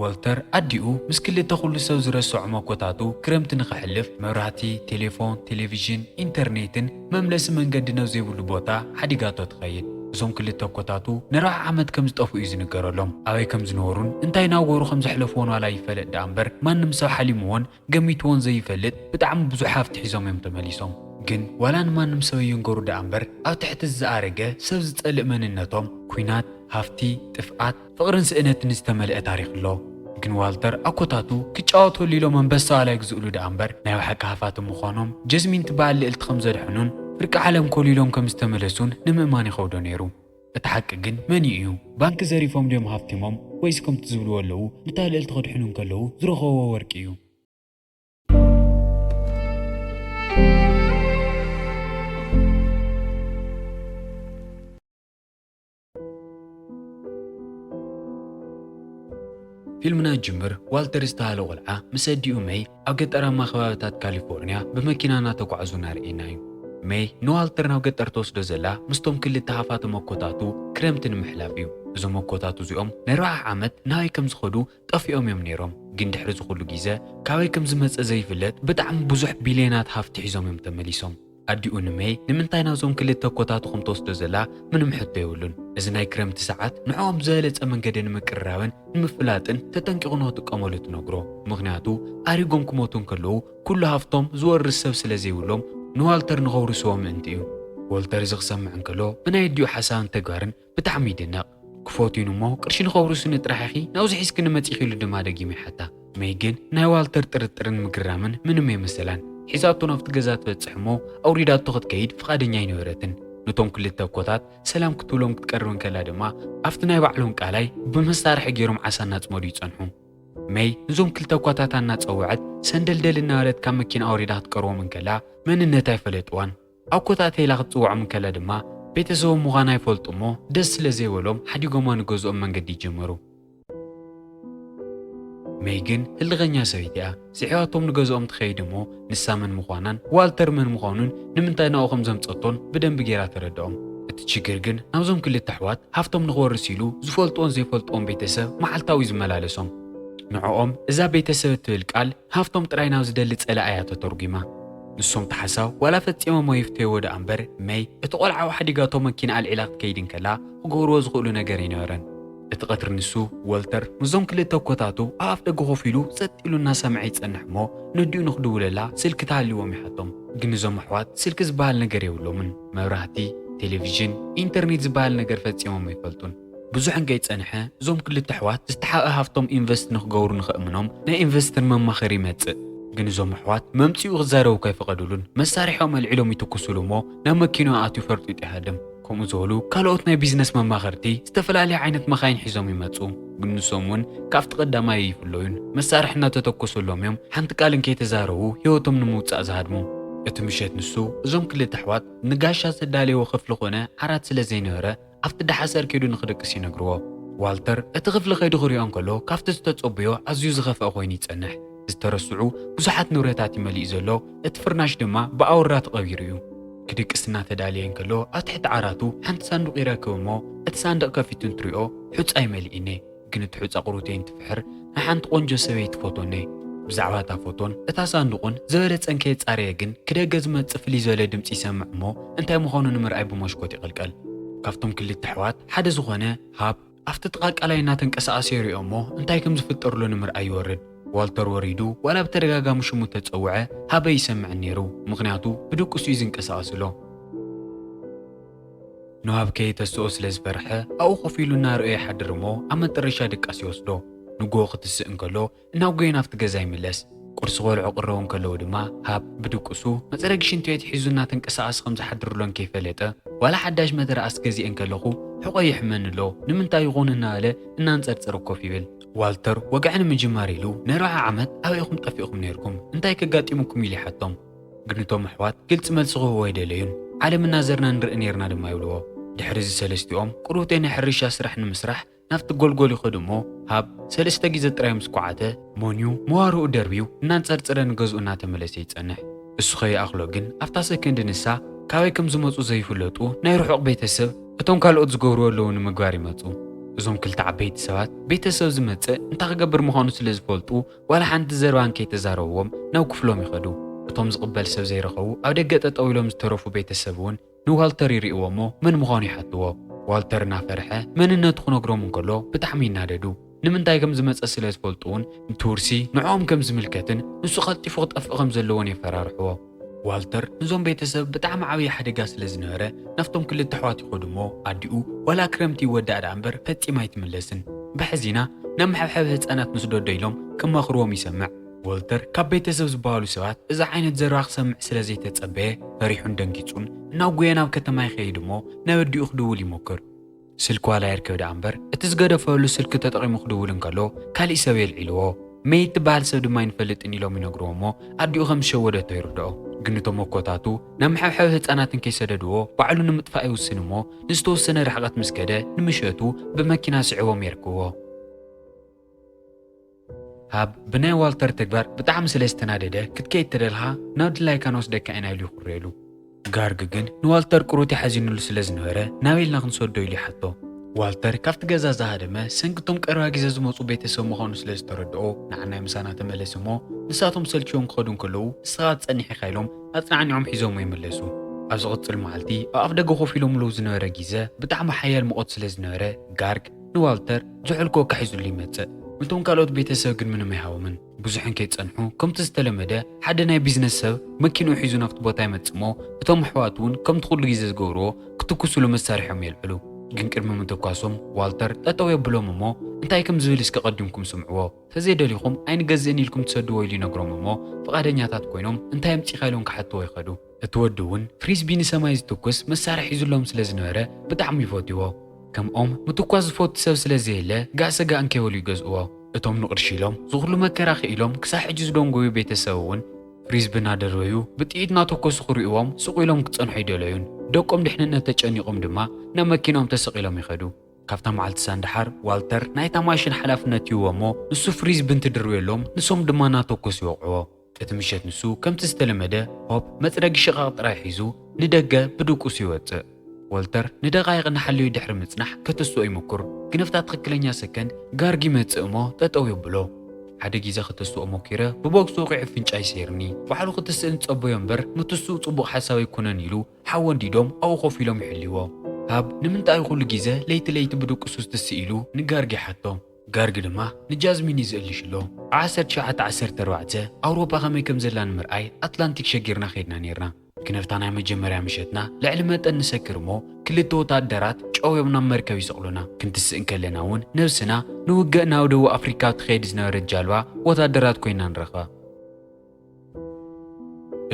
ዎልተር ኣዲኡ ምስ ክልተ ኩሉ ሰብ ዝረስዖ መኮታቱ ክረምቲ ንኸሕልፍ መብራህቲ፣ ቴሌፎን፣ ቴሌቪዥን፣ ኢንተርኔትን መምለሲ መንገድን ኣብ ዘይብሉ ቦታ ሓዲጋቶ ትኸይድ። እዞም ክልተ ኮታቱ ንኣርብዓ ዓመት ከም ዝጠፍኡ እዩ ዝንገረሎም። ኣበይ ከም ዝነበሩን እንታይ ናገሩ ከም ዘሕለፍዎን ዋላ ይፈለጥ ደኣ እምበር ማንም ሰብ ሓሊምዎን ገሚትዎን ዘይፈልጥ ብጣዕሚ ብዙሕ ሃፍቲ ሒዞም እዮም ተመሊሶም። ግን ዋላ ንማንም ሰብ ይንገሩ ደኣ እምበር ኣብ ትሕቲ ዝኣረገ ሰብ ዝጸልእ መንነቶም ኩናት፣ ሃፍቲ፣ ጥፍኣት፣ ፍቕርን ስእነትን ዝተመልአ ታሪኽ ኣሎ። ግን ዋልተር ኣኮታቱ ክጫወተሉ ኢሎም ኣንበሳ ዋላ ይግዝእሉ ደኣ እምበር ናይ ብሓቂ ሃፋትም ምዃኖም ጀስሚን ትበሃል ልእልቲ ከም ዘድሐኑን ፍርቂ ዓለም ኮሊሎም ከም ዝተመለሱን ንምእማን ይኸብዶ ነይሩ። እቲ ሓቂ ግን መን እዩ? ባንኪ ዘሪፎም ድዮም ሃፍቲሞም ወይስ ከምቲ ዝብልዎ ኣለዉ ነታ ልእልቲ ከድሕኑ እንከለዉ ዝረኸብዎ ወርቂ እዩ? ፊልምና ጅምር ዋልተር ዝተባህለ ቆልዓ ምስ ኣዲኡ መይ ኣብ ገጠራማ ከባብታት ካሊፎርኒያ ብመኪና እናተጓዕዙ እናርእየና እዩ። መይ ንዋልተር ናብ ገጠር ተወስዶ ዘላ ምስቶም ክልተ ሃፋትም ኣኮታቱ ክረምቲ ንምሕላፍ እዩ። እዞም ኣኮታቱ እዚኦም ንኣርብዓ ዓመት ናበይ ከም ዝኸዱ ጠፊኦም እዮም ነይሮም። ግን ድሕሪ እዚ ኩሉ ግዜ ካበይ ከም ዝመጸ ዘይፍለጥ ብጣዕሚ ብዙሕ ቢልዮናት ሃፍቲ ሒዞም እዮም ተመሊሶም። ኣዲኡ ንመይ ንምንታይ ናብዞም ክልተ ኮታቱ ከም ተወስዶ ዘላ ምንም ሕቶ የብሉን። እዚ ናይ ክረምቲ ሰዓት ንዕኦም ብዝበለጸ መንገዲ ንምቅርራብን ንምፍላጥን ተጠንቂቑ ንኽጥቀመሉ ትነግሮ። ምኽንያቱ ኣሪጎም ክሞቱ እንከለዉ ኩሉ ሃፍቶም ዝወርስ ሰብ ስለ ዘይብሎም ንዋልተር ንኸውርስዎ ምእንቲ እዩ። ዎልተር እዚ ክሰምዕ እንከሎ ብናይ ኣዲኡ ሓሳብን ተግባርን ብጣዕሚ ይድነቕ። ክፎትዩን እሞ ቅርሺ ንኸውርሱኒ ጥራሕ ኢኺ ናብዚ ሒዝክኒ መጺኺ ኢሉ ድማ ደጊሙ ይሓታ። መይ ግን ናይ ዋልተር ጥርጥርን ምግርራምን ምንም የመሰላን። ሒዛቶ ናብቲ ገዛ ትበጽሕ እሞ ኣውሪዳቶ ክትከይድ ፍቓደኛ ኣይነበረትን። ነቶም ክልተ ኮታት ሰላም ክትብሎም ክትቀርብ እንከላ ድማ ኣብቲ ናይ ባዕሎም ቃላይ ብመሳርሒ ገይሮም ዓሳ እናጽመዱ ይጸንሑ። መይ ንዞም ክልተ ኮታታ እናጸወዐት ሰንደልደል እናበለት ካብ መኪና ኣውሪዳ ክትቀርቦም እንከላ መንነታ ኣይፈለጥዋን። ኣብ ኮታተ ኢላ ክትጽውዖም እንከላ ድማ ቤተሰቦም ምዃና ይፈልጡ እሞ ደስ ስለ ዘይበሎም ሓዲጎማ ንገዝኦም መንገዲ ይጅምሩ። መይ ግን ህልኸኛ ሰበይቲ እያ። ስዒባቶም ንገዝኦም ትኸይድ እሞ ንሳ መን ምዃናን ዋልተር መን ምዃኑን ንምንታይ ናብኡ ከም ዘምጸቶን ብደንቢ ገይራ ተረድኦም። እቲ ችግር ግን ናብዞም ክልተ ኣሕዋት ሃፍቶም ንኽወርስ ኢሉ ዝፈልጥዎን ዘይፈልጥዎን ቤተሰብ መዓልታዊ ዝመላለሶም። ንዕኦም እዛ ቤተሰብ እትብል ቃል ሃፍቶም ጥራይ ናብ ዝደሊ ጸላኢ እያ ተተርጒማ። ንሶም እቲ ሓሳብ ዋላ ፈጺሞም ኣይፍተይዎ ደኣ እምበር መይ እቲ ቆልዓ ሓዲጋቶ መኪና ኣልዒላ ክትከይድ እንከላ ክገብርዎ ዝኽእሉ ነገር ኣይነበረን። እቲ ቀትሪ ንሱ ወልተር ምስዞም ክልተ ኮታቱ ኣብ ኣፍ ደገ ኮፍ ኢሉ ጸጥ ኢሉ እናሰምዐ ይጸንሕ እሞ ነዲኡ ንኽድውለላ ስልኪ ትሃልዎም ይሓቶም። ግን እዞም ኣሕዋት ስልኪ ዝበሃል ነገር የብሎምን። መብራህቲ፣ ቴሌቪዥን፣ ኢንተርኔት ዝበሃል ነገር ፈጺሞም ኣይፈልጡን። ብዙሕ እንከይጸንሐ እዞም ክልተ ኣሕዋት ዝተሓብአ ሃፍቶም ኢንቨስት ንኽገብሩ ንኸእምኖም ናይ ኢንቨስተር መማኸሪ ይመጽእ። ግን እዞም ኣሕዋት መምጽኡ ክዛረቡ ከይፈቐዱሉን መሳርሒኦም ኣልዒሎም ይትኩሱሉ እሞ ናብ መኪንኡ ኣትዩ ፈርጢጡ ይሃድም። ከምኡ ዝበሉ ካልኦት ናይ ቢዝነስ መማኸርቲ ዝተፈላለየ ዓይነት መኻይን ሒዞም ይመጹ። ግን ንሶም እውን ካብቲ ቀዳማይ ኣይፍለዩን። መሳርሒ እናተተኮሰሎም እዮም ሓንቲ ቃል እንከይተዛረቡ ህይወቶም ንምውጻእ ዝሃድሙ። እቲ ምሸት ንሱ እዞም ክልተ ኣሕዋት ንጋሻ ዘዳለይዎ ክፍሊ ኮነ ዓራት ስለ ዘይነበረ ኣብቲ ደሓሰር ከይዱ ንኽድቅስ ይነግርዎ። ዋልተር እቲ ክፍሊ ከይዱ ክሪኦ እንከሎ ካብቲ ዝተጸበዮ ኣዝዩ ዝኸፍአ ኮይኑ ይጸንሕ። ዝተረስዑ ብዙሓት ንብረታት እዩ መሊኡ ዘሎ፣ እቲ ፍርናሽ ድማ ብኣውራ ተቐቢሩ እዩ። ክድቅስ እናተዳለየ እንከሎ ኣብ ትሕቲ ዓራቱ ሓንቲ ሳንዱቕ ይረክብ እሞ እቲ ሳንዱቕ ከፊቱ እንትሪኦ ሑጻ እዩ መሊእኒ። ግን እቲ ሑጻ ቁሩተይ እንትፍሕር ናይ ሓንቲ ቆንጆ ሰበይቲ ፎቶኒ። ብዛዕባ እታ ፎቶን እታ ሳንዱቕን ዝበለጸ እንከየጻረየ ግን ክደገ ዝመጽእ ፍልይ ዝበለ ድምጺ ይሰምዕ እሞ እንታይ ምዃኑ ንምርኣይ ብመስኮት ይቕልቀል። ካብቶም ክልተ ኣሕዋት ሓደ ዝኾነ ሃብ ኣብቲ ጥቓ ቃላይ እናተንቀሳቐሰ ይሪኦ እሞ እንታይ ከም ዝፍጠርሉ ንምርኣይ ይወርድ። ዋልተር ወሪዱ ዋላ ብተደጋጋሚ ሽሙ ተጸውዐ ሃበ ይሰምዕን ነይሩ። ምኽንያቱ ብድቅሱ እዩ ዝንቀሳቐስ ኣሎ። ንሃብ ከየተስኦ ስለ ዝፈርሐ ኣብኡ ኮፍ ኢሉ እናረኣዮ ይሓድር እሞ ኣብ መጠረሻ ድቃስ ይወስዶ። ንግሆ ክትስእ እንከሎ እናጎየ ናብቲ ገዛ ይምለስ። ቁርሲ ክበልዑ ቅረቡ እንከለዉ ድማ ሃብ ብድቅሱ መፅረጊ ሽንቲ ቤት ሒዙ እናተንቀሳቐሰ ከም ዝሓድር ኣሎ እንከይፈለጠ ዋላ ሓዳሽ መተርኣስ ገዚኤ እንከለኹ ሕቖይ ይሕመኒ ኣሎ ንምንታይ ይኾን እናበለ እናንፀርፀረ ኮፍ ይብል። ዋልተር ወግዒ ንምጅማር ኢሉ ንኣርብዓ ዓመት ኣበይ ኢኹም ጠፊእኹም ነይርኩም እንታይ ከጋጢሙኩም ኢሉ ይሓቶም። ግን እቶም ኣሕዋት ግልፂ መልሲ ክህብዎ ኣይደለዩን። ዓለም እናዘርና ንርኢ ነይርና ድማ ይብልዎ። ድሕሪ እዚ ሰለስቲኦም ቁሩብተይ ናይ ሕርሻ ስራሕ ንምስራሕ ናብቲ ጎልጎል ይኸዱ እሞ ሃብ ሰለስተ ግዜ ጥራይ ምስ ኳዓተ ሞንዩ መዋርኡ ደርብዩ እናንፀርፀረ ንገዝኡ እናተመለሰ ይፀንሕ። እሱ ከይኣኽሎ ግን ኣብታ ሰከንድ ንሳ ካበይ ከም ዝመፁ ዘይፍለጡ ናይ ርሑቕ ቤተሰብ እቶም ካልኦት ዝገብርዎ ኣለዉ ንምግባር ይመፁ። እዞም ክልተ ዓበይቲ ሰባት ቤተሰብ ዝመጽእ እንታይ ክገብር ምዃኑ ስለ ዝፈልጡ፣ ዋላ ሓንቲ ዘረባ እንከይተዛረብዎም ናብ ክፍሎም ይኸዱ። እቶም ዝቕበል ሰብ ዘይረኸቡ ኣብ ደገ ጠጠው ኢሎም ዝተረፉ ቤተሰብ እውን ንዋልተር ይርእይዎ እሞ መን ምዃኑ ይሓትዎ። ዋልተር እናፈርሐ መንነቱ ክነግሮም እንከሎ ብጣዕሚ ይናደዱ። ንምንታይ ከም ዝመጸ ስለ ዝፈልጡ እውን እቲ ውርሲ ንዕኦም ከም ዝምልከትን ንሱ ቀልጢፉ ክጠፍእ ከም ዘለዎን የፈራርሕዎ። ዋልተር ንዞም ቤተሰብ ብጣዕሚ ዓብዪ ሓደጋ ስለ ዝነበረ ናብቶም ክልተ ኣሕዋት ይኸዱ እሞ ኣዲኡ ዋላ ክረምቲ ይወዳእ ደኣ እምበር ፈጺማ ኣይትምለስን። ብሕዚና ናብ መሐብሐቢ ህፃናት ንስደዶ ኢሎም ክመኽርዎም ይሰምዕ። ዎልተር ካብ ቤተሰብ ዝበሃሉ ሰባት እዚ ዓይነት ዘረባ ክሰምዕ ስለ ዘይተጸበየ ፈሪሑን ደንጊጹን እናጎየ ናብ ከተማ ይኸይድ እሞ ናብ ኣዲኡ ክድውል ይሞክር። ስልኪ ዋላ ይርከብ ደኣ እምበር እቲ ዝገደፈሉ ስልኪ ተጠቒሙ ክድውል እንከሎ ካሊእ ሰብ የልዒልዎ። መይት ትበሃል ሰብ ድማ ኣይንፈልጥን ኢሎም ይነግርዎ እሞ ኣዲኡ ከም ዝሸወደቶ ይርድኦ። ግን እቶም ኣኮታቱ ናብ መሐብሐቢ ህፃናት እንከይሰደድዎ ባዕሉ ንምጥፋእ ይውስን እሞ ንዝተወሰነ ርሕቐት ምስ ከደ ንምሸቱ ብመኪና ስዕቦም የርክብዎ። ሃብ ብናይ ዋልተር ተግባር ብጣዕሚ ስለ ዝተናደደ ክትከይድ ተደልኻ ናብ ድላይካ ንወስደካ ኢና ኢሉ ይኹርየሉ። ጋርግ ግን ንዋልተር ቅሩት ይሓዚንሉ ስለ ዝነበረ ናበይ ኢልና ክንሰዶ ኢሉ ይሓቶ። ዋልተር ካብቲ ገዛ ዝሃደመ ሰንኪ እቶም ቀረባ ግዜ ዝመፁ ቤተሰብ ምዃኑ ስለ ዝተረድኦ ንዓናይ ምሳና ተመለስ እሞ ንሳቶም ሰልችዮም ክኸዱ እንከለዉ ንስኻ ትፀንሕ ኢኻ ኢሎም ኣፅናዕኒዖም ሒዞሞ ይምለሱ። ኣብ ዝቕፅል መዓልቲ ኣብ ኣፍ ደገ ኮፍ ኢሎምሉ ዝነበረ ግዜ ብጣዕሚ ሓያል ሙቐት ስለ ዝነበረ ጋርግ ንዋልተር ዝሑል ኮካ ሒዙሉ ይመጽእ። ነቶም ካልኦት ቤተሰብ ግን ምንም ኣይሃቦምን። ብዙሕ እንከይጸንሑ ከምቲ ዝተለመደ ሓደ ናይ ቢዝነስ ሰብ መኪንኡ ሒዙ ናብቲ ቦታ ይመጽእ እሞ እቶም ኣሕዋት እውን ከምቲ ኩሉ ግዜ ዝገብርዎ ክትኩስሉ መሳርሖም የልዕሉ። ግን ቅድሚ ምትኳሶም ዋልተር ጠጠው የብሎም እሞ እንታይ ከም ዝብል እስከ ቀዲምኩም ስምዕዎ። ተዘይደሊኹም ኣይንገዝእን ኢልኩም ትሰድዎ ኢሉ ይነግሮም እሞ ፍቓደኛታት ኮይኖም እንታይ ኣምጺእካ ኢሎም ክሓትዎ ይኸዱ። እቲ ወዲ እውን ፍሪስቢ ንሰማይ ዝትኩስ መሳርሒ ሒዙሎም ስለ ዝነበረ ብጣዕሚ ይፈትዎ። ከምኦም ምትኳስ ዝፈቱ ሰብ ስለ ዘየለ ጋእ ሰጋእ እንከይበሉ ይገዝእዎ። እቶም ንቕርሺ ኢሎም ዝኹሉ መከራ ክኢሎም ክሳብ ሕጂ ዝደንጎዩ ቤተሰብ እውን ፍሪስቢ እናደረዩ ብጥይት እናተኮሱ ክርእይዎም ስቕ ኢሎም ክጸንሑ ኣይደለዩን። ደቆም ድሕንነት ተጨኒቖም ድማ ናብ መኪናኦም ተሰቒሎም ይኸዱ። ካብታ መዓልቲ ሳንድሓር ዋልተር ናይታ ማሽን ሓላፍነት ይህቦ እሞ ንሱ ፍሪስቢ እንትድርብየሎም ንሶም ድማ እናተኮሱ ይወቕዕዎ። እቲ ምሸት ንሱ ከምቲ ዝተለመደ ሆፕ መጽረጊ ሽቓቕ ጥራይ ሒዙ ንደገ ብድቁስ ይወጽእ። ወልተር ንደቓይቕ እናሓለዩ ድሕሪ ምጽናሕ ከተስኦ ይምኩር፣ ግን ኣብታ ትኽክለኛ ሰከንድ ጋርግ ይመጽእ እሞ ጠጠው የብሎ። ሓደ ግዜ ከተስኦ ሞኪረ ብቦክስ ወቒዑ ኣፍንጫይ ሰይርኒ። ባዕሉ ክትስእን ጸበዮ እምበር ምትስኡ ጽቡቕ ሓሳብ ኣይኮነን ኢሉ ሓው ወንዲዶም ኣብኡ ኮፍ ኢሎም ይሕልይዎ። ሃብ ንምንታይ ኩሉ ግዜ ለይቲ ለይቲ ብድቁሱ ዝትስእ ኢሉ ንጋርግ ይሓቶ። ጋርግ ድማ ንጃዝሚን እዩ ዝእልሽ ኣሎ። ኣብ ዓሰርተ ትሽዓተ ዓሰርተ ኣርባዕተ ኣውሮፓ ከመይ ከም ዘላ ንምርኣይ ኣትላንቲክ ሸጊርና ከይድና ነይርና። ግን ኣብታ ናይ መጀመርያ ምሸትና ልዕሊ መጠን ንሰክር እሞ ክልተ ወታደራት ጨውዮም ናብ መርከብ ይሰቕሉና። ክንትስእ እንከለና እውን ነብስና ንውግእ ናብ ደቡብ ኣፍሪካ ትኸይድ ዝነበረት ጃልባ ወታደራት ኮይና ንረኽባ።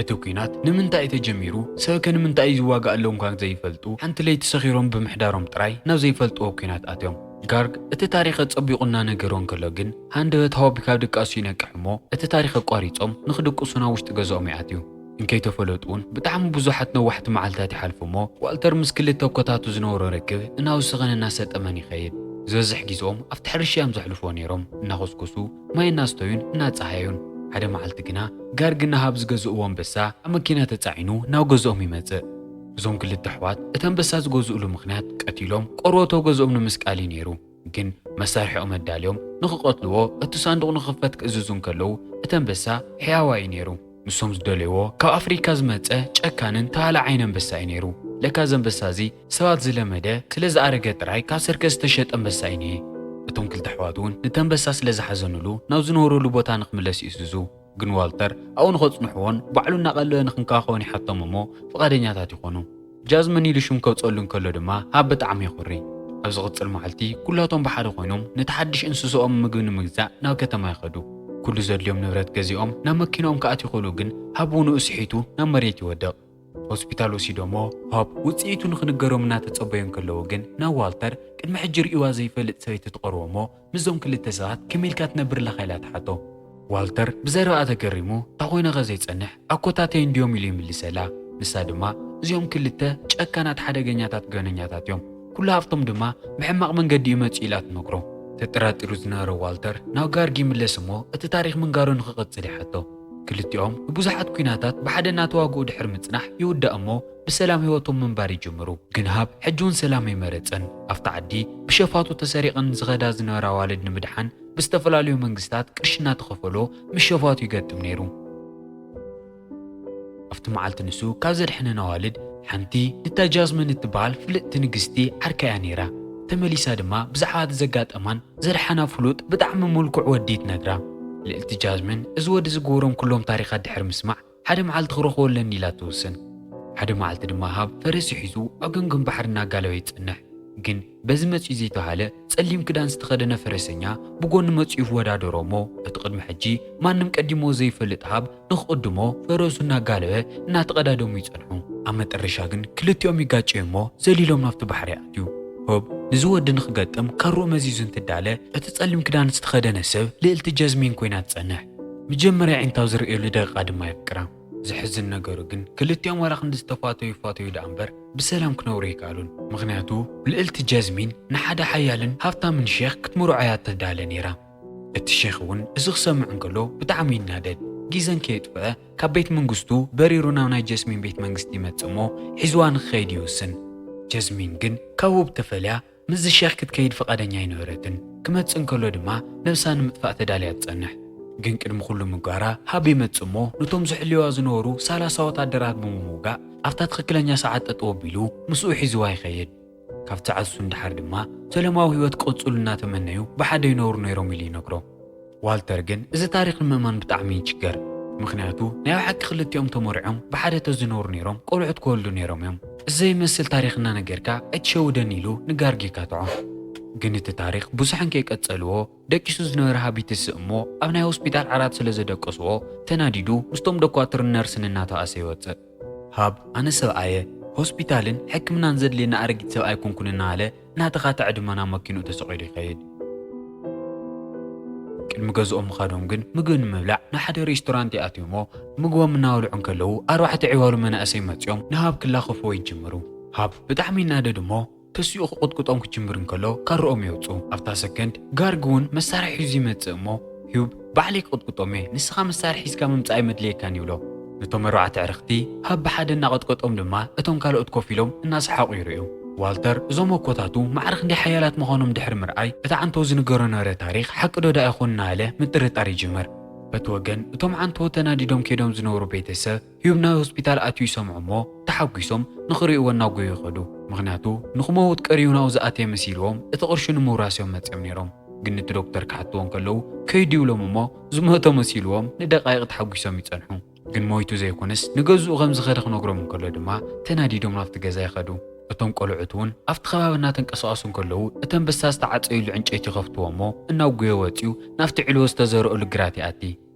እቲ ኲናት ንምንታይ እዩ ተጀሚሩ? ሰብከ ንምንታይ እዩ ዝዋጋእ ኣለዉ እንኳ ዘይፈልጡ ሓንቲ ለይቲ ሰኺሮም ብምሕዳሮም ጥራይ ናብ ዘይፈልጥዎ ኲናት ኣትዮም። ጋርግ እቲ ታሪኽ ኣጸቢቑ እናነገሮ እንከሎ ግን ሃንደበት ሆፕ ካብ ድቃሱ ይነቅሕ እሞ እቲ ታሪኽ ኣቋሪጾም ንኽድቅሱ ናብ ውሽጢ ገዝኦም ይኣትዩ። እንከይተፈለጡ እውን ብጣዕሚ ብዙሓት ነዋሕቲ መዓልታት ይሓልፉ እሞ ዋልተር ምስ ክልተ ኮታቱ ዝነበሮ ርክብ እናወሰኸን እናሰጠመን ይኸይድ። ዝበዝሕ ግዜኦም ኣብቲ ሕርሻ እዮም ዘሕልፍዎ ነይሮም። እናኾስኮሱ ማይ እናስተዩን እናፀሃዩን። ሓደ መዓልቲ ግና ጋርግ ንሃብ ዝገዝእዎ ኣንበሳ ኣብ መኪና ተፃዒኑ ናብ ገዝኦም ይመፅእ። እዞም ክልተ ኣሕዋት እቲ ኣንበሳ ዝገዝእሉ ምኽንያት ቀቲሎም ቆርበቶ ገዝኦም ንምስቃል እዩ ነይሩ። ግን መሳርሒኦም ኣዳልዮም ንኽቐትልዎ እቲ ሳንዱቕ ንኽኽፈት ክእዝዙ እንከለዉ እቲ ኣንበሳ ሕያዋይ እዩ ነይሩ። ንሶም ዝደለይዎ ካብ ኣፍሪካ ዝመፀ ጨካንን ተሃላዓይን ኣንበሳ እዩ ነይሩ። ለካ እዚ ኣንበሳ እዚ ሰባት ዝለመደ ስለ ዝኣረገ ጥራይ ካብ ሰርከስ ዝተሸጠ ኣንበሳ እዩ ነይሩ። እቶም ክልተ ኣሕዋት እውን ነቲ ኣንበሳ ስለ ዝሓዘኑሉ ናብ ዝነበሩሉ ቦታ ንኽምለስ ይእዝዙ። ግን ዋልተር ኣብኡ ንኸጽንሕዎን ባዕሉ እናቐለበ ንኽንከባኸቦን ይሓቶም እሞ ፍቓደኛታት ይኾኑ። ጃዝሚን ኢሉ ሽም ከውጸሉ እንከሎ ድማ ሃብ ብጣዕሚ የኹሪ። ኣብ ዝቕጽል መዓልቲ ኩላቶም ብሓደ ኮይኖም ነቲ ሓድሽ እንስስኦም ምግቢ ንምግዛእ ናብ ከተማ ይኸዱ። ኩሉ ዘድልዮም ንብረት ገዚኦም ናብ መኪናኦም ክኣትዩ ከሉ ግን ሃብ ውንኡ ስሒቱ ናብ መሬት ይወድቕ። ሆስፒታል ወሲዶሞ ሆፕ ውጽኢቱ ንኽንገሮም እናተጸበዩ እንከለዉ ግን ናብ ዋልተር ቅድሚ ሕጂ ርእይዋ ዘይፈልጥ ሰበይቲ ትቐርቦ እሞ ምስዞም ክልተ ሰባት ከመይ ኢልካ ትነብር ኣለኻ ኢላ ትሓቶ። ዋልተር ብዘረባኣ ተገሪሙ እንታይ ኮይነ ከ ዘይጸንሕ ኣኮታተይ እንድዮም ኢሉ ይምልሰላ። ንሳ ድማ እዚኦም ክልተ ጨካናት ሓደገኛታት ገበነኛታት እዮም፣ ኩሉ ሃፍቶም ድማ ብሕማቕ መንገዲ እዩ መጺኡ ኢላ ትመክሮ። ተጠራጢሩ ዝነበረ ዋልተር ናብ ጋርግ ይምለስ እሞ እቲ ታሪኽ ምንጋሩ ንኽቕጽል ይሓቶ። ክልቲኦም ንብዙሓት ኲናታት ብሓደ እናተዋግኡ ድሕሪ ምጽናሕ ይውዳእ እሞ ብሰላም ህይወቶም ምንባር ይጅምሩ። ግን ሃብ ሕጂ እውን ሰላም ኣይመረጸን። ኣብታ ዓዲ ብሸፋቱ ተሰሪቐን ዝኸዳ ዝነበራ ኣዋልድ ንምድሓን ብዝተፈላለዩ መንግስታት ቅርሺ እናተኸፈሎ ምስ ሸፋቱ ይገጥም ነይሩ። ኣብቲ መዓልቲ ንሱ ካብ ዘድሐነን ኣዋልድ ሓንቲ ንታ ጃዝሚን እትበሃል ፍልጥቲ ንግስቲ ዓርካ እያ ነይራ። ተመሊሳ ድማ ብዛዕባ እቲ ዘጋጠማን ዘድሓና ፍሉጥ ብጣዕሚ ምልኩዕ ወዲ ትነግራ። ልእልቲ ጃዝሚን እዚ ወዲ ዝገብሮም ኩሎም ታሪኻት ድሕሪ ምስማዕ ሓደ መዓልቲ ክረኽቦ ኣለኒ ኢላ ትውስን። ሓደ መዓልቲ ድማ ሃብ ፈረስ ሒዙ ኣብ ገምገም ባሕሪ እናጋለበ ይጸንሕ። ግን በዚ መጺኡ ዘይተባሃለ ጸሊም ክዳን ዝተኸደነ ፈረሰኛ ብጎኒ መጺኡ ይወዳደሮ እሞ እቲ ቅድሚ ሕጂ ማንም ቀዲሞ ዘይፈልጥ ሃብ ንኽቕድሞ ፈረሱ እናጋለበ እናተቐዳደሙ ይጸንሑ። ኣብ መጠረሻ ግን ክልቲኦም ይጋጨዩ እሞ ዘሊሎም ናብቲ ባሕሪ ይኣትዩ። ሆብ ንዚ ወዲ ንኽገጥም ካርኡ መዚዙ እንትዳለ እቲ ጸሊም ክዳን ዝተኸደነ ሰብ ልእልቲ ጃዝሚን ኮይና ትጸንሕ። መጀመርያ ዒንታው ዝርእየሉ ደቂቓ ድማ የፍቅራ። ዘሕዝን ነገሩ ግን ክልቲኦም ዋላ ክንዲ ዝተፋተዩ ይፋተዩ ደኣ እምበር ብሰላም ክነብሩ ኣይከኣሉን። ምኽንያቱ ልእልቲ ጃዝሚን ንሓደ ሓያልን ሃብታምን ሼኽ ክትምርዖ እያ ትዳለ ነይራ። እቲ ሼኽ እውን እዚ ክሰምዕ እንከሎ ብጣዕሚ ይናደድ። ግዜን ከየጥፍአ ካብ ቤት መንግስቱ በሪሩ ናብ ናይ ጃስሚን ቤት መንግስቲ ይመጽእ እሞ ሒዝዋ ንክኸይድ ይውስን። ጃስሚን ግን ካብ ሆብ ተፈልያ ምስዚ ሼኽ ክትከይድ ፍቓደኛ ኣይነበረትን። ክመጽእ እንከሎ ድማ ነብሳ ንምጥፋእ ተዳልያ ትጸንሕ። ግን ቅድሚ ኩሉ ምግባራ ሃብ ይመጽእ እሞ ነቶም ዝሕልዋ ዝነበሩ ሰላሳ ወታደራት ብምውጋእ ኣብታ ትኽክለኛ ሰዓት ጠጠው ኣቢሉ ምስኡ ሒዝዋ ይኸይድ። ካብቲ ዓሱ ንደሓር ድማ ሰላማዊ ህይወት ክቕጽሉ እናተመነዩ ብሓደ ይነብሩ ነይሮም ኢሉ ይነግሮ። ዋልተር ግን እዚ ታሪኽ ንምእማን ብጣዕሚ ይችገር። ምኽንያቱ ናይ ብሓቂ ክልቲኦም ተመሪዖም ብሓደ ተዝነብሩ ነይሮም ቆልዑት ክወልዱ ነይሮም እዮም። እዚ ዘይመስል ታሪኽ እናነገርካ ኣይትሸውደኒ ኢሉ ንጋርግ የካትዖ። ግን እቲ ታሪኽ ብዙሕ እንከይቀጸልዎ ደቂሱ ዝነበረ ሃብ ይትስእ እሞ ኣብ ናይ ሆስፒታል ዓራት ስለ ዘደቀስዎ ተናዲዱ ምስቶም ዶኳትርን ነርስን እናተባእሰ ይወጽእ። ሃብ ኣነ ሰብኣየ ሆስፒታልን ሕክምናን ዘድልየና ኣረጊት ሰብ ኣይኮንኩን እናበለ እናተኻትዐ ድማ ናብ መኪንኡ ተሰቒሉ ይኸይድ። ቅድሚ ገዝኦም ምኻዶም ግን ምግቢ ንምብላዕ ንሓደ ሬስቶራንት ይኣትዩ እሞ ምግቦም እናበልዑ እንከለዉ ኣርባዕተ ዒዋሉ መናእሰይ መጺኦም ንሃብ ክላኸፍዎ ይጅምሩ። ሃብ ብጣዕሚ ይናደድ እሞ ተሲኡ ክቕጥቅጦም ክጅምር እንከሎ ካርኦም የውጽኡ። ኣብታ ሰከንድ ጋርግ እውን መሳርሒ ሒዙ ይመጽእ እሞ ሂዩብ ባዕለይ ክቕጥቅጦም እየ፣ ንስኻ መሳርሒ ሒዝካ ምምጻእ ኣይመድልየካን ይብሎ። ነቶም ኣርባዕተ ኣዕርኽቲ ሃብ ብሓደ እናቐጥቀጦም ድማ እቶም ካልኦት ኮፍ ኢሎም እናሰሓቑ ይርእዩ። ዋልተር እዞም ኣኮታቱ ማዕረ ክንደይ ሓያላት ምዃኖም ድሕሪ ምርኣይ እቲ ዓንተው ዝንገሮ ነበረ ታሪኽ ሓቂ ዶ ደኣ ይኾን እናበለ ምጥርጣር ይጅምር። በቲ ወገን እቶም ዓንተው ተናዲዶም ከይዶም ዝነበሩ ቤተሰብ ሂዩብ ናብ ሆስፒታል ኣትዩ ይሰምዑ እሞ ተሓጒሶም ንኽርእይዎ እናጎዩ ይኸዱ። ምኽንያቱ ንኽመውት ቀርዩ ናብኡ ዝኣተየ መሲልዎም እቲ ቅርሹ ንምውራስ እዮም መጺኦም ነይሮም። ግን ነቲ ዶክተር ክሓትዎ እንከለዉ ከይዱ ይብሎም እሞ ዝሞተ መሲልዎም ንደቃይቕ ተሓጒሶም ይጸንሑ። ግን ሞይቱ ዘይኮነስ ንገዝኡ ከም ዝኸደ ክነግሮም እንከሎ ድማ ተናዲዶም ናብቲ ገዛ ይኸዱ። እቶም ቆልዑት እውን ኣብቲ ከባቢ እናተንቀሳቐሱ እንከለዉ እቲ ኣንበሳ ዝተዓጸየሉ ዕንጨይቲ ይኸፍትዎ እሞ እናጎየ ወጺኡ ናብቲ ዕልዎ ዝተዘርኦሉ ግራት ይኣቲ።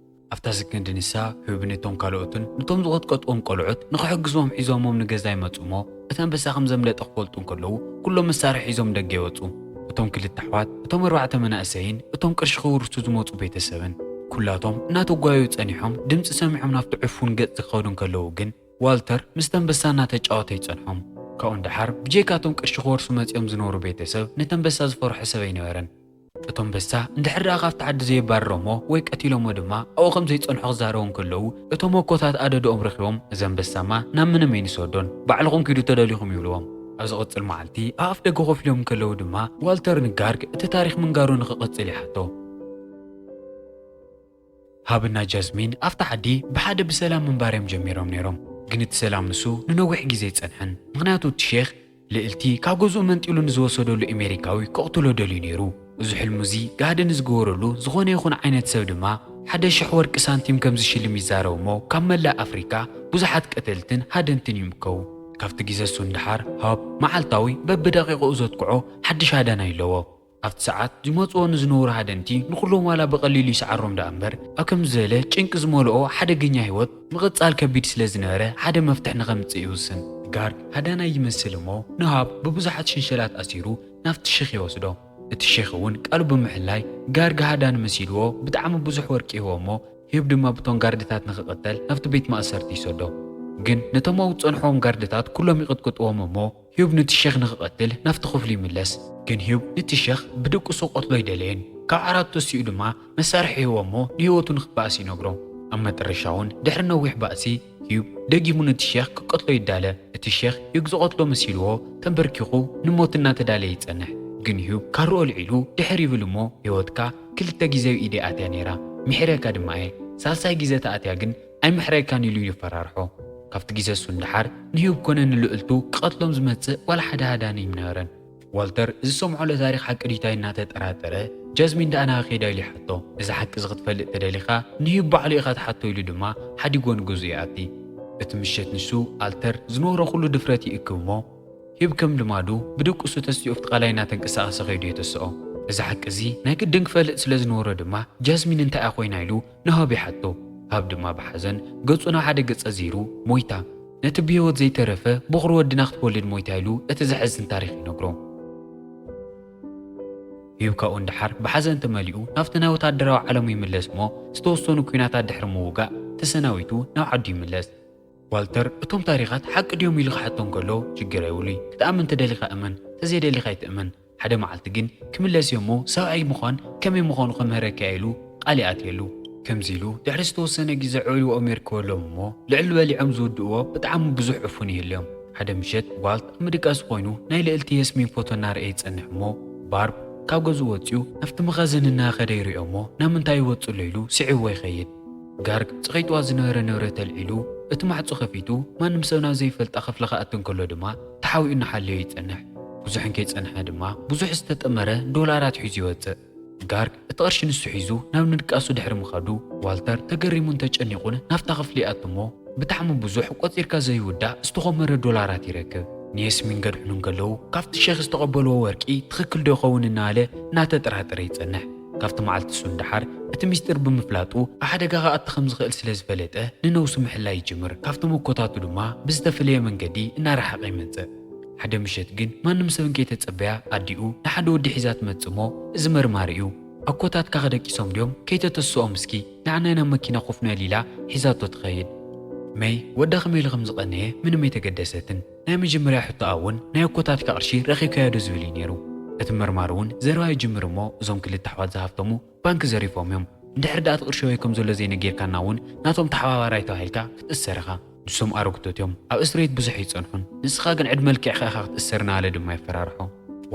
ኣብታ ሰከንድ ንሳ ሂዩብን እቶም ካልኦትን ነቶም ዝቐጥቀጥዎም ቆልዑት ንኽሕግዝዎም ሒዞሞም ንገዛ ይመጹ እሞ እቲ ኣንበሳ ከም ዘምለጠ ክፈልጡ እንከለዉ ኩሎም መሳርሒ ሒዞም ደገ ይወጹ። እቶም ክልተ ኣሕዋት፣ እቶም ኣርባዕተ መናእሰይን እቶም ቅርሺ ክውርሱ ዝመጹ ቤተሰብን ኩላቶም እናተጓየዩ ጸኒሖም ድምጺ ሰሚዖም ናብቲ ዕፉን ገጽ ክኸዱ እንከለዉ ግን ዋልተር ምስቲ ኣንበሳ እናተጫወተ ይጸንሖም። ካብኡ ንደሓር ብጀይካ እቶም ቅርሺ ክወርሱ መጺኦም ዝነበሩ ቤተሰብ ነቲ ኣንበሳ ዝፈርሖ ሰብ ኣይነበረን። እቶም ኣንበሳ እንድሕር ደኣ ካብቲ ዓዲ ዘየባርሮሞ ወይ ቀቲሎሞ ድማ ኣብኡ ከም ዘይጸንሑ ክዛረቡ እንከለዉ እቶም ኣኮታት ኣደድኦም ረኺቦም እዚ ኣንበሳማ ናብ ምንም ኣይንሰዶን ባዕልኹም ኪዱ ተደሊኹም ይብልዎም። ኣብ ዝቕጽል መዓልቲ ኣብ ኣፍ ደገ ኮፍ ኢሎም እንከለዉ ድማ ዋልተር ንጋርግ እቲ ታሪኽ ምንጋሩ ንኽቕጽል ይሓቶ። ሃብና ጃስሚን ኣብታ ዓዲ ብሓደ ብሰላም ምንባር እዮም ጀሚሮም ነይሮም። ግን እቲ ሰላም ንሱ ንነዊሕ ግዜ ኣይጸንሐን። ምኽንያቱ እቲ ሼኽ ልእልቲ ካብ ገዝኡ መንጢሉ ንዝወሰደሉ ኣሜሪካዊ ከቕትሎ ደልዩ ነይሩ። እዚ ሕልሙ እዚ ጋህዲ ንዝገበረሉ ዝኾነ ይኹን ዓይነት ሰብ ድማ ሓደ ሽሕ ወርቂ ሳንቲም ከም ዝሽልም ይዛረብ እሞ ካብ መላእ ኣፍሪካ ብዙሓት ቀተልትን ሃደንትን ይምከዉ። ካብቲ ግዜ እሱ ንደሓር ሃብ መዓልታዊ በብደቂቕኡ ዘጥቅዖ ሓድሽ ሃዳናይ ኣለዎ። ኣብቲ ሰዓት ዝመጽዎ ንዝነበሩ ሃደንቲ ንኹሎም ዋላ ብቐሊሉ ይስዓሮም ደኣ እምበር ኣብ ከምዚ ዝበለ ጭንቂ ዝመልኦ ሓደገኛ ህይወት ምቕጻል ከቢድ ስለ ዝነበረ ሓደ መፍትሒ ንኸምጽእ ይውስን። ጋርግ ሃዳናይ ይመስል እሞ ንሃብ ብብዙሓት ሸንሸላት ኣሲሩ ናብቲ ሼኽ ይወስዶ። እቲ ሼኽ እውን ቃሉ ብምሕላይ ጋርግ ሃዳን መሲልዎ ብጣዕሚ ብዙሕ ወርቂ ይህቦ እሞ ሂዩብ ድማ ብቶም ጋርድታት ንኽቕተል ናብቲ ቤት ማእሰርቲ ይሰዶ። ግን ነቶም ኣብኡ ዝጸንሕዎም ጋርድታት ኩሎም ይቕጥቅጥዎም እሞ ሂዩብ ነቲ ሼኽ ንኽቐትል ናብቲ ክፍሊ ይምለስ። ግን ሂዩብ ነቲ ሼኽ ብድቅሱ ክቐትሎ ኣይደለየን። ካብ ዓራቱ ተሲኡ ድማ መሳርሒ ይህቦ እሞ ንህይወቱ ንኽበኣስ ይነግሮ። ኣብ መጠረሻ እውን ድሕሪ ነዊሕ ባእሲ፣ ሂዩብ ደጊሙ ነቲ ሼኽ ክቀትሎ ይዳለ። እቲ ሼኽ ሂዩብ ዝቐትሎ መሲልዎ ተንበርኪኹ ንሞት እናተዳለየ ይጸንሕ። ግን ሂዩብ ካርኦ ኣልዒሉ ድሕር ይብል እሞ፣ ህይወትካ ክልተ ግዜ ኣብ ኢደይ ኣትያ ነይራ፣ ምሒረካ ድማ እየ። ሳልሳይ ግዜ ተኣትያ ግን ኣይምሕረካን ኢሉ ይፈራርሖ። ካብቲ ግዜ እሱ ንደሓር ንሂዩብ ኮነ ንልዕልቱ ክቐትሎም ዝመጽእ ዋላ ሓደ ሃዳኒ ኣይምነበረን። ዋልተር እዚ ዝሰምዖ ለታሪኽ ሓቂ ድዩ እንታይ እናተጠራጠረ፣ ጃዝሚን ደኣ ናበይ ከይዳ ኢሉ ይሓቶ። እዚ ሓቂ እዚ ክትፈልጥ ተደሊኻ ንሂዩብ ባዕሉ ኢኻ ትሓቶ ኢሉ ድማ ሓዲጎ ንገዝኡ ይኣቲ። እቲ ምሸት ንሱ፣ ዋልተር ዝነበሮ ኩሉ ድፍረት ይእክብ እሞ፣ ሂዩብ ከም ልማዱ ብድቁሱ ተሲኡ ኣብቲ ቀላይ እናተንቀሳቐሰ ከይዱ የተስኦ። እዚ ሓቂ እዚ ናይ ግድን ክፈልጥ ስለ ዝነበሮ ድማ ጃዝሚን እንታይ እያ ኮይና ኢሉ ንሂዩብ ይሓቶ። ሂዩብ ድማ ብሓዘን ገጹ ናብ ሓደ ገጽ ኣዚሩ፣ ሞይታ። ነቲ ብህይወት ዘይተረፈ በኹሪ ወድና ክትወልድ ሞይታ ኢሉ እቲ ዘሕዝን ታሪኽ ይነግሮ። ሂዩብ ካብኡ ንደሓር ብሓዘን ተመሊኡ ናብቲ ናይ ወታደራዊ ዓለሙ ይምለስ እሞ ዝተወሰኑ ኲናታት ድሕሪ ምውጋእ ተሰናቢቱ ናብ ዓዱ ይምለስ። ዋልተር እቶም ታሪኻት ሓቂ ድዮም ኢሉ ክሓቶ እንከሎ ሽግር የብሉይ። ክትኣምን ተደሊኻ እመን፣ ተዘይደሊኻ ኣይትእመን። ሓደ መዓልቲ ግን ክምለስ እየ እሞ ሰብኣይ ምዃን ከመይ ምዃኑ ክምህረካ እየ ኢሉ ቃል ይኣትየሉ። ከምዚ ኢሉ ድሕሪ ዝተወሰነ ግዜ ዕልዎ ሜር ክበሎም እሞ ልዕሊ በሊዖም ዝውድእዎ ብጣዕሚ ብዙሕ ዕፉን ይህልዮም። ሓደ ምሸት ዋልት ኣብ ምድቃስ ኮይኑ ናይ ልዕልቲ የስሚን ፎቶ እናረኣየ ይጸንሕ እሞ ባርብ ካብ ገዝኡ ወጺኡ ናብቲ መኻዘን እናኸደ ይሪኦ እሞ ናብ ምንታይ ይወጽእ ኣሎ ኢሉ ስዒብዎ ይኸይድ። ጋርግ ጸቒጥዋ ዝነበረ ንብረት ኣልዒሉ እቲ ማዕጾ ከፊቱ ማንም ሰብ ናብ ዘይፈልጣ ክፍሊ ክኣቱ እንከሎ ድማ ተሓቢኡ እናሓለዮ ይጸንሕ። ብዙሕ እንከይጸንሐ ድማ ብዙሕ ዝተጠመረ ዶላራት ሒዙ ይወጽእ። ጋርግ እቲ ቅርሺ ንሱ ሒዙ ናብ ምድቃሱ ድሕሪ ምኻዱ ዋልተር ተገሪሙን ተጨኒቑን ናብታ ክፍሊ ይኣቱ እሞ ብጣዕሚ ብዙሕ ቆጺርካ ዘይውዳእ ዝተኾመረ ዶላራት ይረክብ። ንየስሚን ገድሕኑ እንከለዉ ካብቲ ሼኽ ዝተቐበልዎ ወርቂ ትኽክል ዶ ይኸውን እናበለ እናተጠራጠረ ይጸንሕ። ካብቲ መዓልቲ እሱ ንደሓር እቲ ሚስጥር ብምፍላጡ ኣብ ሓደጋ ክኣቱ ከም ዝኽእል ስለ ዝፈለጠ ንነብሱ ምሕላይ ይጅምር። ካብቶም ኣኮታቱ ድማ ብዝተፈለየ መንገዲ እናረሓቐ ይመጽእ። ሓደ ምሸት ግን ማንም ሰብ እንከይተጸበያ ኣዲኡ ንሓደ ወዲ ሒዛ ትመጽእ እሞ እዚ መርማሪ እዩ። ኣኮታትካ ከደቂሶም ድዮም? ከይተተስኦም እስኪ ንዓናይ ናብ መኪና ኮፍ ንበል ኢላ ሒዛቶ ትኸይድ። መይ ወዳ ከመይ ኢሉ ከም ዝቐነየ ምንም ኣይተገደሰትን። ናይ መጀመርያ ሕቶኣ እውን ናይ ኣኮታትካ ቅርሺ ረኺብካዮ ዶ ዝብል እዩ ነይሩ። እቲ መርማሪ እውን ዘረባ ይጅምር እሞ እዞም ክልተ ኣሕዋት ዝሃፍተሙ ባንክ ዘሪፎም እዮም። እንድሕር ደኣ እቲ ቅርሺ ኣበይ ከም ዘሎ ዘይነጊርካና እውን ናቶም ተሓባባራይ ተባሂልካ ክትእሰር ኢኻ። ንሶም ኣረግቶት እዮም፣ ኣብ እስር ቤት ብዙሕ ኣይጸንሑን። ንስኻ ግን ዕድመ ልክዕካ ኢኻ ክትእሰር እናበለ ድማ የፈራርሖ።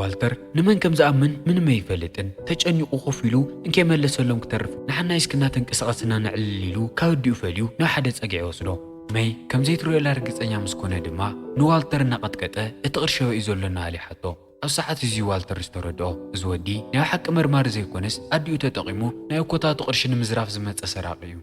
ዋልተር ንመን ከም ዝኣምን ምንም ኣይፈልጥን። ተጨኒቑ ኮፍ ኢሉ እንከይመለሰሎም ክተርፍ ንሓናይ እስኪ እናተንቀሳቐስና ነዕልል ኢሉ ካብ ኣዲኡ ፈልዩ ናብ ሓደ ጸግዒ ይወስዶ። መይ ከም ዘይትርእየላ ርግጸኛ ምስ ኮነ ድማ ንዋልተር እናቐጥቀጠ እቲ ቅርሺ ኣበይ እዩ ዘሎ እናበለ ይሓቶ። ኣብ ሰዓት እዚ ዋልተር ዝተረድኦ እዚ ወዲ ናይ ሓቂ መርማሪ ዘይኮነስ ኣዲኡ ተጠቒሙ ናይ ኣኮታቱ ቅርሺ ንምዝራፍ ዝመጸ ሰራቒ እዩ።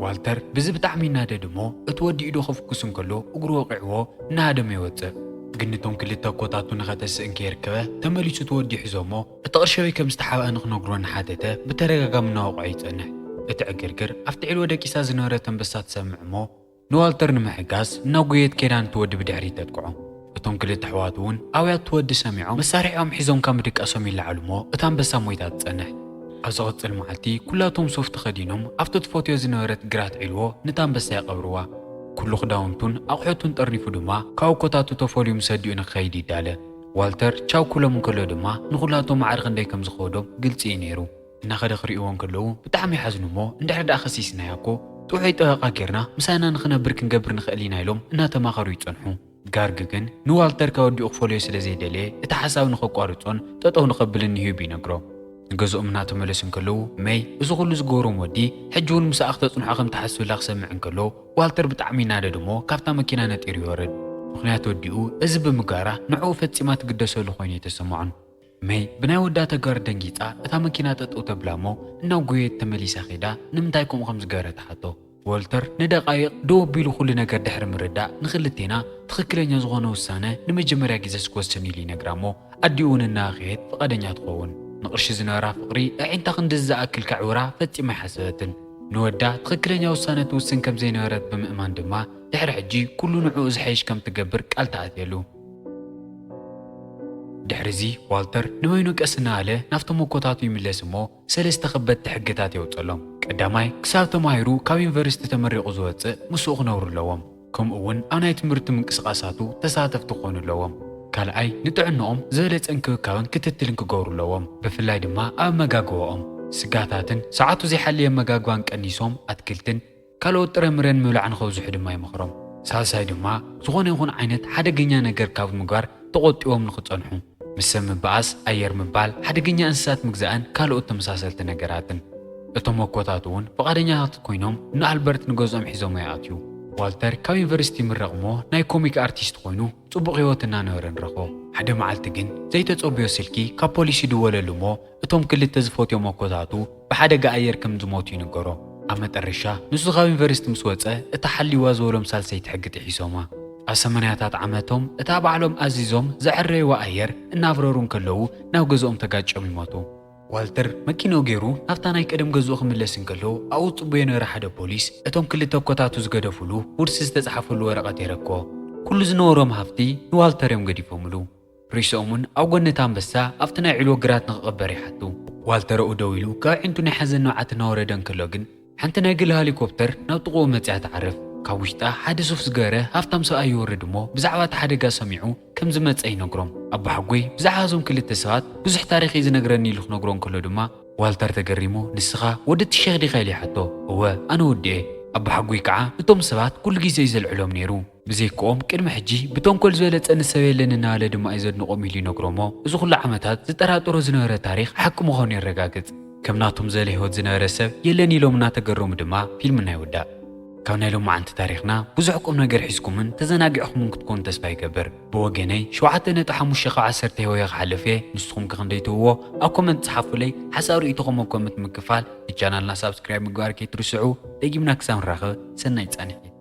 ዋልተር ብዚ ብጣዕሚ ይናደድ እሞ እቲ ወዲ ኢዱ ክፍኩስ እንከሎ እግሩ ወቒዕዎ እናሃደመ ይወጽእ። ግን ነቶም ክልተ ኣኮታቱ ንኸተስእ እንከየርከበ ተመሊሱ እቲ ወዲ ይሕዞ እሞ እቲ ቅርሺ ኣበይ ከም ዝተሓብኣ ንኽነግሮ እናሓተተ ብተደጋጋሚ እናወቕዖ ይጸንሕ። እቲ ዕግርግር ኣብቲ ዕልዎ ደቂሳ ዝነበረት ኣንበሳ ትሰምዕ እሞ ንዋልተር ንምሕጋዝ እናጎየት ከይዳ ነቲ ወዲ ብድሕሪት ተጥቅዖ። እቶም ክልተ ኣሕዋት እውን ኣብያ እቲ ወዲ ሰሚዖም መሳርሒኦም ሒዞም ካብ ምድቃሶም ይለዓሉ እሞ እታ ኣንበሳ ሞይታ ትጸንሕ። ኣብ ዝቕጽል መዓልቲ ኩላቶም ሱፍ ተኸዲኖም ኣብቲ ትፈትዮ ዝነበረት ግራት ዒልዎ ነታ ኣንበሳ ይቐብርዋ። ኩሉ ክዳውንቱን ኣቑሑቱን ጠርኒፉ ድማ ካብ ኣኮታቱ ተፈልዩ ምስ ኣዲኡ ንክኸይድ ይዳለ። ዋልተር ቻው ክብሎም እንከሎ ድማ ንኹላቶም ማዕረ ክንደይ ከም ዝኸበዶም ግልጺ እዩ ነይሩ። እናኸደ ክርእይዎ እንከለዉ ብጣዕሚ ይሓዝኑ እሞ እንድሕር ደኣ ከሲስናያ እኮ ጥዑይ ጠበቓ ጌርና ምሳና ንኽነብር ክንገብር ንኽእል ኢና ኢሎም እናተማኸሩ ይጸንሑ። ጋርግ ግን ንዋልተር ካብ ኣዲኡ ክፈልዮ ስለ ዘይደለየ እቲ ሓሳብ ንኸቋርጾን ጠጠው ንኸብልን ንሂዩብ ይነግሮ። ንገዝኦም እናተመለሱ እንከለዉ መይ እዚ ኩሉ ዝገብሮም ወዲ ሕጂ እውን ምሳኣ ክተጽንሖ ከም ትሓስብላ ክሰምዕ እንከሎ ዋልተር ብጣዕሚ ይናደድ እሞ ካብታ መኪና ነጢሩ ይወርድ። ምኽንያቱ ኣዲኡ እዚ ብምግባራ ንዕኡ ፈጺማ ትግደሰሉ ኮይኑ ኣይተሰምዖን። መይ ብናይ ወዳ ተግባር ደንጊጻ እታ መኪና ጠጠው ተብላ እሞ እናጎየት ተመሊሳ ከይዳ ንምንታይ ከምኡ ከም ዝገበረ ትሓቶ። ዋልተር ንደቓይቕ ደው ኣቢሉ ኩሉ ነገር ድሕሪ ምርዳእ ንኽልቴና ትኽክለኛ ዝኾነ ውሳነ ንመጀመርያ ግዜስ ክወስን ኢሉ ይነግራ እሞ ኣዲኡ እውን እናበኸየት ፍቓደኛ ትኸውን። ንቕርሺ ዝነበራ ፍቕሪ ኣዒንታ ክንድዚ ዝኣክል ከዕውራ ፈጺማ ኣይሓሰበትን። ንወዳ ትኽክለኛ ውሳነ ትውስን ከም ዘይነበረት ብምእማን ድማ ድሕሪ ሕጂ ኩሉ ንዕኡ ዝሐይሽ ከም ትገብር ቃል ትኣትየሉ። ድሕርዚ ዋልተር ንበይኑ ቀስ እናበለ ናብቶም ኣኮታቱ ይምለስ እሞ ሰለስተ ከበድቲ ሕግታት የውጸሎም። ቀዳማይ ክሳብ ተማሂሩ ካብ ዩኒቨርሲቲ ተመሪቑ ዝወጽእ ምስኡ ክነብሩ ኣለዎም። ከምኡ እውን ኣብ ናይ ትምህርቲ ምንቅስቓሳቱ ተሳተፍቲ ክኾኑ ኣለዎም። ካልኣይ ንጥዕንኦም ዝበለጸ እንክብካብን ክትትልን ክገብሩ ኣለዎም፣ ብፍላይ ድማ ኣብ ኣመጋግባኦም። ስጋታትን ሰዓቱ ዘይሓለየ ኣመጋግባን ቀኒሶም ኣትክልትን ካልኦት ጥረ ምረን ምብላዕ ንኸብዝሑ ድማ ይመኽሮም። ሳልሳይ ድማ ዝኾነ ይኹን ዓይነት ሓደገኛ ነገር ካብ ምግባር ተቖጢቦም ንኽጸንሑ፣ ምስ ሰብ ምብኣስ፣ ኣየር ምባል፣ ሓደገኛ እንስሳት ምግዛእን ካልኦት ተመሳሰልቲ ነገራትን። እቶም ኣኮታት እውን ፍቓደኛታት ኮይኖም ንኣልበርት ንገዝኦም ሒዞሞ ይኣትዩ። ዋልተር ካብ ዩኒቨርሲቲ ይምረቕ እሞ ናይ ኮሚክ ኣርቲስት ኮይኑ ጽቡቕ ህይወት እናነበረ ንረኽቦ። ሓደ መዓልቲ ግን ዘይተጸብዮ ስልኪ ካብ ፖሊስ ይድወለሉ እሞ እቶም ክልተ ዝፈትዮም ኣኮታቱ ብሓደጋ ኣየር ከም ዝሞቱ ይንገሮ። ኣብ መጠረሻ ንሱ ካብ ዩኒቨርሲቲ ምስ ወጸ እታ ሓልይዋ ዝበሎም ሳልሰይቲ ሕጊ ጥሒሶማ። ኣብ ሰማንያታት ዓመቶም እታ ባዕሎም ኣዚዞም ዘዐረይዋ ኣየር እናብረሩ እንከለዉ ናብ ገዝኦም ተጋጭዮም ይሞቱ። ዋልተር መኪናኡ ገይሩ ናብታ ናይ ቀደም ገዝኡ ክምለስ እንከሎ ኣብኡ ጽቡዮ ነበረ ሓደ ፖሊስ እቶም ክልተ ኣኮታቱ ዝገደፉሉ ውርሲ ዝተጻሕፈሉ ወረቐት የረክቦ። ኩሉ ዝነበሮም ሃፍቲ ንዋልተር እዮም ገዲፎምሉ። ሬስኦም እውን ኣብ ጎኒ እቲ ኣንበሳ ኣብቲ ናይ ዒልዎ ግራት ንኽቕበር ይሓቱ። ዋልተር ኣብኡ ደው ኢሉ ካብ ኣዒንቱ ናይ ሓዘን ንብዓት እናወረደ እንከሎ ግን ሓንቲ ናይ ግል ሄሊኮፕተር ናብ ጥቕኡ መጺኣ ትዓርፍ። ካብ ውሽጣ ሓደ ሱፍ ዝገበረ ሃፍታም ሰብኣይ ይወርድ እሞ ብዛዕባ እቲ ሓደጋ ሰሚዑ ከም ዝመጸ ይነግሮም። ኣቦሓጎይ ብዛዕባ እዞም ክልተ ሰባት ብዙሕ ታሪኽ እዩ ዝነግረኒ ኢሉ ክነግሮ እንከሎ ድማ ዋልተር ተገሪሙ ንስኻ ወዲ እቲ ሸኽ ዲኻ ኢሉ ይሓቶ። እወ ኣነ ወዲ'የ። ኣቦሓጎይ ከዓ ነቶም ሰባት ኩሉ ግዜ እዩ ዘልዕሎም ነይሩ። ብዘይክኦም ቅድሚ ሕጂ ብተንኮል ዝበለጸኒ ሰብ የለን እናበለ ድማ እዩ ዘድንቖም ኢሉ ይነግሮ እሞ እዚ ኩሉ ዓመታት ዝጠራጠሮ ዝነበረ ታሪኽ ሓቂ ምዃኑ የረጋግጽ። ከም ናቶም ዘለ ህይወት ዝነበረ ሰብ የለን ኢሎም እናተገረሙ ድማ ፊልምና ይውዳእ። ካብ ናይ ሎማዓንቲ ታሪኽና ብዙሕ ቁም ነገር ሒዝኩምን ተዘናጊዕኹምን ክትኮኑ ተስፋ ይገብር። ብወገነይ ሸውዓተ ነጥቢ ሓሙሽተ ካብ ዓሰርተ ሂበዮ ክሓልፍ እየ። ንስኹም ከ ክንደይ ትህብዎ? ኣብ ኮመንት ጸሓፉለይ። ሓሳብ ርእይቶኹም ኣብ ኮመንት ምክፋል ንቻናልና ሳብስክራይብ ምግባር ከይትርስዑ። ደጊምና ክሳብ ንራኸብ ሰናይ ጻንሒት።